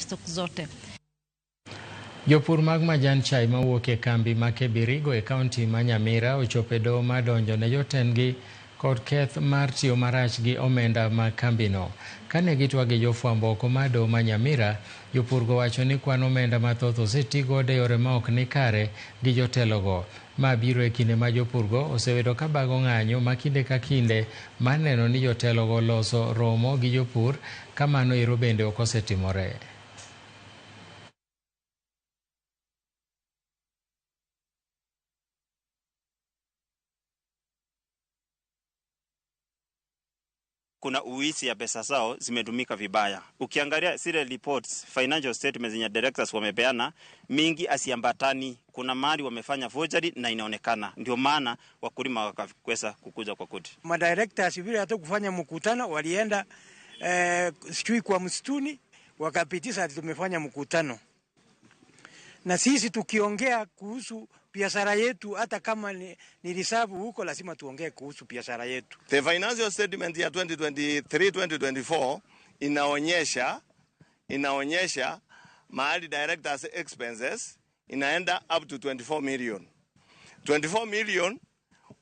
livestock zote. Jopur mag majan chai mawuok e kambi ma Kebirigo e kaunti ma Nyamira ochopo e doho mar donjo ne jotendgi kod keth mar tiyo marach gi omenda mag kambino. Kane gitwak gi jofwambo oko mar doho ma Nyamira, jopurgo wacho ni kwan omenda mathoth oseti godo e yore ma ok ni kare gi jotelogo. Ma biro e kinde ma jopurgo osebedo ka bago ng'anyo ma kinde ka kinde mar neno ni jotelogo loso romo gi jopur ka mano ero bende ok osetimore. Kuna uwizi ya pesa zao zimetumika vibaya. Ukiangalia zile reports, financial statements zenye directors wamepeana, mingi asiambatani. Kuna mali wamefanya forgery na inaonekana. Ndio maana wakulima wakaweza kukuja kwa koti. Madirectors vile hata kufanya mkutano walienda sijui kwa msituni wakapitisha ati tumefanya mkutano. Na sisi tukiongea kuhusu biashara yetu, hata kama ni reserve huko, lazima tuongee kuhusu biashara yetu. The financial statement ya 2023-2024 inaonyesha mahali directors expenses inaenda up to 24 million. 24 million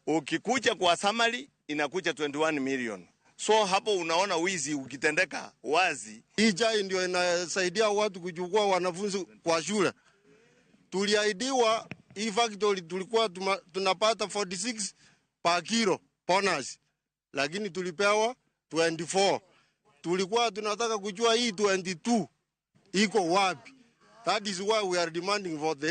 ukikuja kwa summary inakuja 21 million. So hapo unaona wizi ukitendeka wazi. Hii chai ndio inasaidia watu kuchukua wanafunzi kwa shule. Tuliahidiwa hii factory tulikuwa tunapata 46 per kilo bonus, lakini tulipewa 24. Tulikuwa tunataka kujua hii 22 iko wapi. That is why we are demanding for the